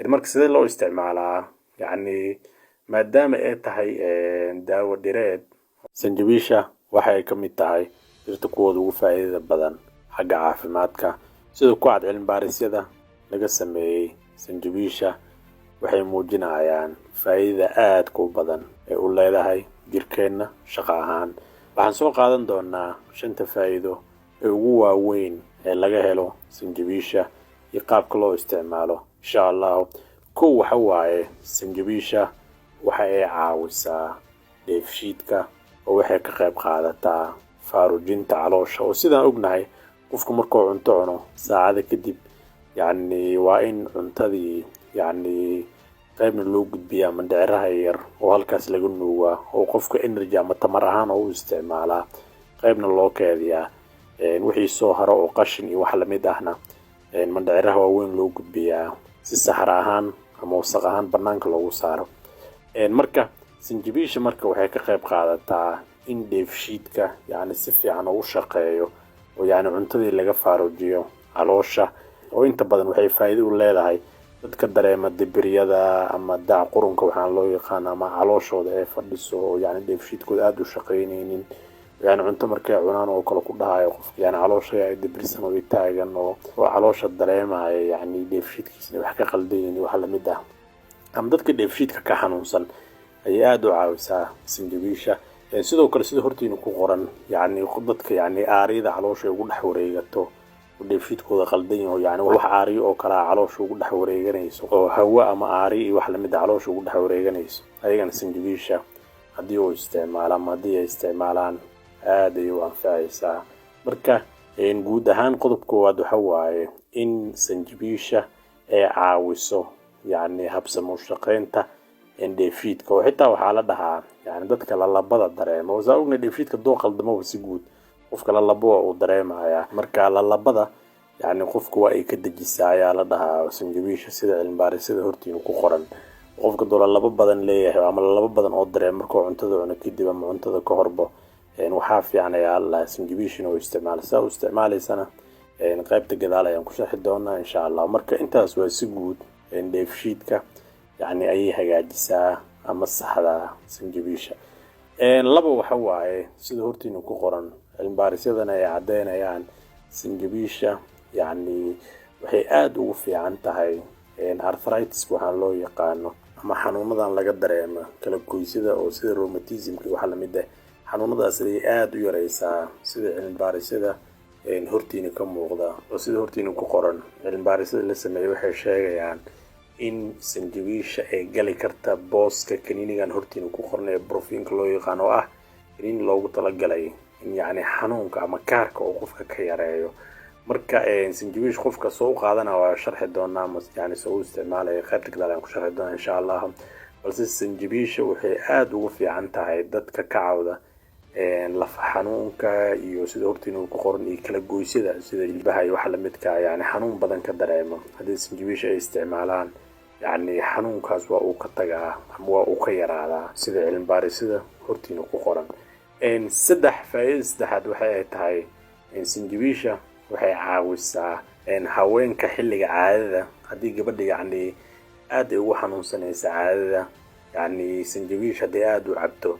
Marka sidee loo isticmaalaa? Yacni maadaama ay tahay daawo dhireed, sanjabiisha waxa ay ka mid tahay dhirta kuwooda ugu faa'iidada badan xagga caafimaadka. Sida ku cad cilmi-baarisyada laga sameeyey sanjabiisha, waxay muujinayaan faa'iidada aadka u badan ee u leedahay jirkeenna shaqo ahaan. Waxaan soo qaadan doonaa shanta faa'iido ee ugu waaweyn ee laga helo sanjabiisha iyo qaabka loo isticmaalo, insha Allahu. Kow waxa waaye, sanjabiisha waxa ay caawisaa dheefshiidka oo waxay ka qayb qaadataa faarujinta caloosha, oo sidaan ognahay qofku markuu cunto cuno, saacada kadib yacni waa in cuntadii yacni qaybna loo gudbiyaa mandhiciraha yar oo halkaas laga nuugaa oo qofka energy ama tamar ahaan oo u isticmaalaa, qaybna loo keediyaa, wixii soo haro oo qashin iyo wax lamid ahna mandhiciraha waaweyn loo gudbiyaa si saxra ahaan ama wasaq ahaan banaanka loogu saaro. Marka sanjabiisha marka waxay ka qayb qaadataa in dheefshiidka yacni si fiican oo u shaqeeyo oo yacni cuntadii laga faarujiyo caloosha, oo inta badan waxay faa'iido u leedahay dadka dareema dibiryada ama daac qurunka waxaan loo yaqaan, ama calooshooda ee fadhiso oo yacni dheefshiidkooda aada u shaqaynaynin, yani cunto markay cunaan oo kale ku dhahayo qofka yani caloosha ay dibirsan oo taagan oo caloosha dareemaya, yacni dheefshiidkiisna wax ka qaldayin, wax lamid ah, ama dadka dheefshiidka ka xanuunsan ayay aada u caawisaa sanjabiisha. Sidoo kale, sida hortiina ku qoran, yacni dadka yacni aaryada caloosha ay ugu dhex wareegato oo dheefshiidkooda qaldan yaho, yani wax aariyo oo kalaa caloosha ugu dhex wareeganayso, oo hawo ama aariyo iyo wax lamid a caloosha ugu dhex wareeganayso, ayagana sanjabiisha haddii uu isticmaalo ama haddii ay isticmaalaan, aada ayay u anfacaysaa. Marka guud ahaan qodob koowaad waxa waaye in sanjabiisha ay caawiso yacni habsamo shaqeynta dheefshiidka, oo xitaa waxaa la dhahaa yani dadka lalabada dareemo, oo saa ogna dheefshiidka doo qaldamaba si guud qofka lalabo waa uu dareemayaa. Marka lalabada yani qofka waa ay ka dejisaa ayaa la dhahaa sanjabiisha, sida cilmibaarisada hortiina ku qoran. Qofka doo lalabo badan leeyahay ama lalabo badan oo dareemo markuu cuntada cuno kadib ama cuntada ka horbo, waxaa fiican ayaa la dhahaa sanjabiisha inuu isticmaalo. Saa u isticmaalaysana qaybta gadaal ayaan ku sharxi doonaa, insha Allah. Marka intaas waa si guud, dheefshiidka yacni ayay hagaajisaa ama saxdaa sanjabiisha. Laba waxa waaye, sida hortiina ku qoran, cilmibaarisyadan ay caddeynayaan, sanjabiisha yacni waxay aada ugu fiican tahay arthritis waxaan loo yaqaano ama xanuunadan laga dareemo kala goysyada oo sida rheumatismka waxa lamid ah. Xanuunadaas ayay aada u yareysaa, sida cilmibaarisyada hortiina ka muuqda oo sida hortiina ku qoran. Cilmibaarisyada la sameeyey waxay sheegayaan in sanjabiisha ay gali karta booska kaniinigan hortiina ku qoran ee Brufen-ka loo yaqaan, oo ah kaniini loogu talagalay in yacni xanuunka ama kaarka uu qofka ka yareeyo. Marka sanjabiish qofka soo u qaadana waa sharxi doonaa, ama yani soo u isticmaalaya qaybta gadaal ayaan ku sharxi doonaa, insha Allah. Balse sanjabiisha waxay aada ugu fiican tahay dadka ka cawda lafa xanuunka iyo sida hortiina ku qoran iyo kala goysyada sida ilbaha iyo waxa lamidka, yani xanuun badan ka dareemo. Haddii sanjabiisha ay isticmaalaan, yacni xanuunkaas waa uu ka tagaa ama waa uu ka yaraadaa, sida cilmibaarisada hortiina ku qoran. Saddex, faa'iidada saddexaad waxay ay tahay, sanjabiisha waxay caawisaa haweenka xilliga caadada. Haddii gabadha yacni aad ay ugu xanuunsanaysa caadada, yacni sanjabiisha haddii aada u cabto,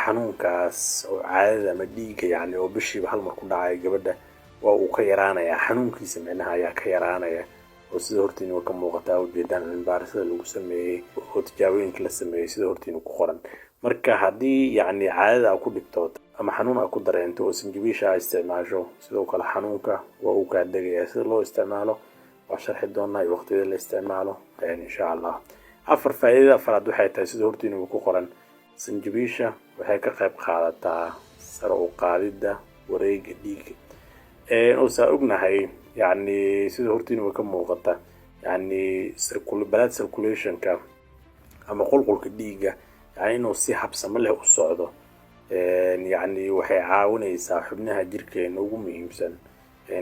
xanuunkaas oo caadada ama dhiigga yacni oo bishiiba hal mar ku dhacaya gabadha waa uu ka yaraanayaa xanuunkiisa, micnaha ayaa ka yaraanaya, oo sida hortiina ka muuqataa, ujeedaan cilmibaarisada lagu sameeyey oo tijaabooyinka la sameeyey sida hortiina ku qoran. Marka haddii yacni caadada a ku dhibto ama xanuun a ku dareento oo sanjabiisha a isticmaasho, sidoo kale xanuunka waa uu kaa degayaa. Sida loo isticmaalo waa sharxi doonaa iyo waqtiyada la isticmaalo, insha Allah. Afar, faa'iidada afaraad waxay tahay, sida hortiina ku qoran, sanjabiisha waxay ka qayb qaadataa sare u qaadidda wareega dhiigga, oo saa ognahay yacni sida hortiina ka muuqata, yacni blood circulationka ama qulqulka dhiigga yani inuu si habsamo leh u socdo, yacni waxay caawinaysaa xubnaha jirkeena ugu muhiimsan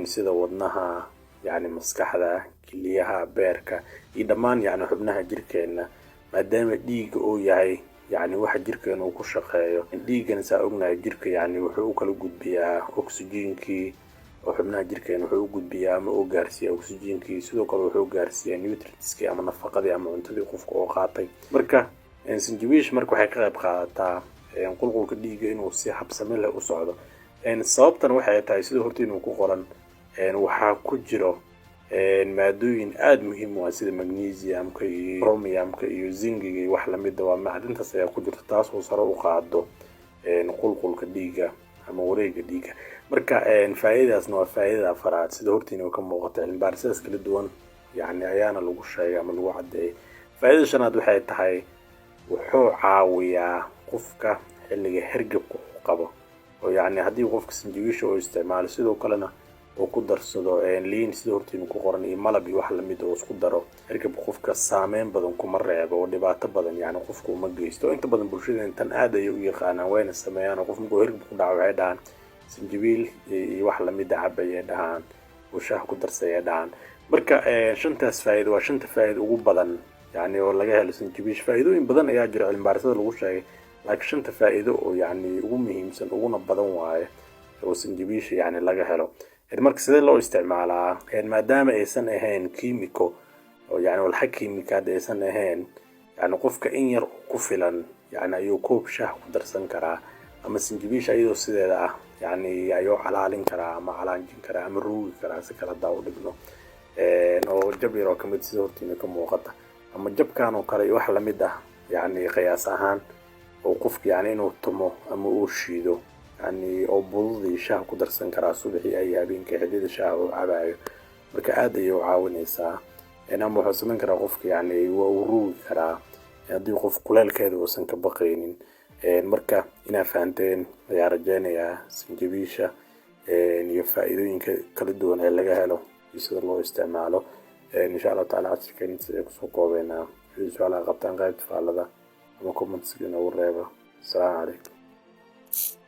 sida wadnaha, yacni maskaxda, keliyaha, beerka iyo dhammaan yacni xubnaha jirkeena, maadaama dhiigga uu yahay yacni waxa jirkeena uu ku shaqeeyo. Dhiiggana saa ognahay jirka yacni wuxuu u kala gudbiyaa oxygenkii. oo xubnaha jirkeena wuxuu u gudbiyaa ama uu gaarsiiyaa oxygenkii. Sidoo kale wuxuu gaarsiiyaa nutrientskii ama nafaqadii ama cuntadii qofka oo qaatay. Marka sanjabiisha marka waxay ka qayb qaadataa qulqulka dhiigga inuu si habsami leh u socdo. Sababtan waxay tahay, sida horta inuu ku qoran, waxaa ku jiro maadooyin aada muhiim u ah, sida magnesiumka iyo chromiumka iyo zingiga iyo wax lamida. Waa macdintaas ayaa ku jirta, taas oo sare u qaado qulqulka dhiigga ama wareega dhiigga. Marka faa'iidadaasna waa faa'iidada afaraad, sida hortiina ka muuqata. Cilmibaarisyadaas kala duwan yani ayaana lagu sheegay ama lagu caddeeyay. Faa'iidada shanaad waxay tahay wuxuu caawiyaa qofka xilliga hergebka uu qabo, oo yacni haddii qofka sanjabiisha uu isticmaalo, sidoo kalena uu ku darsado liin, sida hortiina ku qoran, iyo malab iyo wax lamid oo isku daro, hergebka qofka saameyn badan kuma reebo oo dhibaato badan yani qofka uma geysto. Inta badan bulshadeen tan aad ayay u yaqaanaan, wayna sameeyaan, oo qof markuu hergeb ku dhaco waxay dhahaan sanjabiil iyo wax lamida cab ayay dhahaan, oo shaah ku darsayay dhahaan. Marka shantaas faa'iido waa shanta faa'iido ugu badan yani oo laga helo sanjabiish. Faa'iidooyin badan ayaa jira cilmibaarisada lagu sheegay, laakiin shanta faa'iido oo yani ugu muhiimsan uguna badan waaye oo sanjabiisha yani laga helo. Marka sidee loo isticmaalaa? Maadaama aysan ahayn kiimiko oo yani walxa kiimikaad aysan ahayn, yani qofka in yar ku filan yani ayuu koob shaah ku darsan karaa, ama sanjabiisha iyadoo sideeda ah yani ayuu calaalin karaa ama calaanjin karaa ama ruugi karaa, si kale hadaa u dhigno, oo jab yar oo kamid, sida hortiina ka muuqata, ama jabkan oo kale iyo wax lamid ah, yani qiyaas ahaan oo qofka yani inuu tumo ama uu shiido, yani oo budadii shaah ku darsan karaa subaxii ay habeenkii xilliyada shaaha uu cabayo. Marka aad ayay u caawinaysaa. Ama wuxuu samayn karaa qofka, yani waa uu ruugi karaa haddii qof kuleelkeeda uusan ka baqaynin. Marka inaa fahanteen ayaa rajeynayaa sanjabiisha iyo faa'iidooyinka kala duwan ee laga helo iyo sida loo isticmaalo. Insha Allahu tacala cashirkeena intaas ayaan kusoo koobeynaa. Wixii su-aalaha qabtaan, qaybta faallada ama commentska inoogu reeba. Asalaamu calaykum.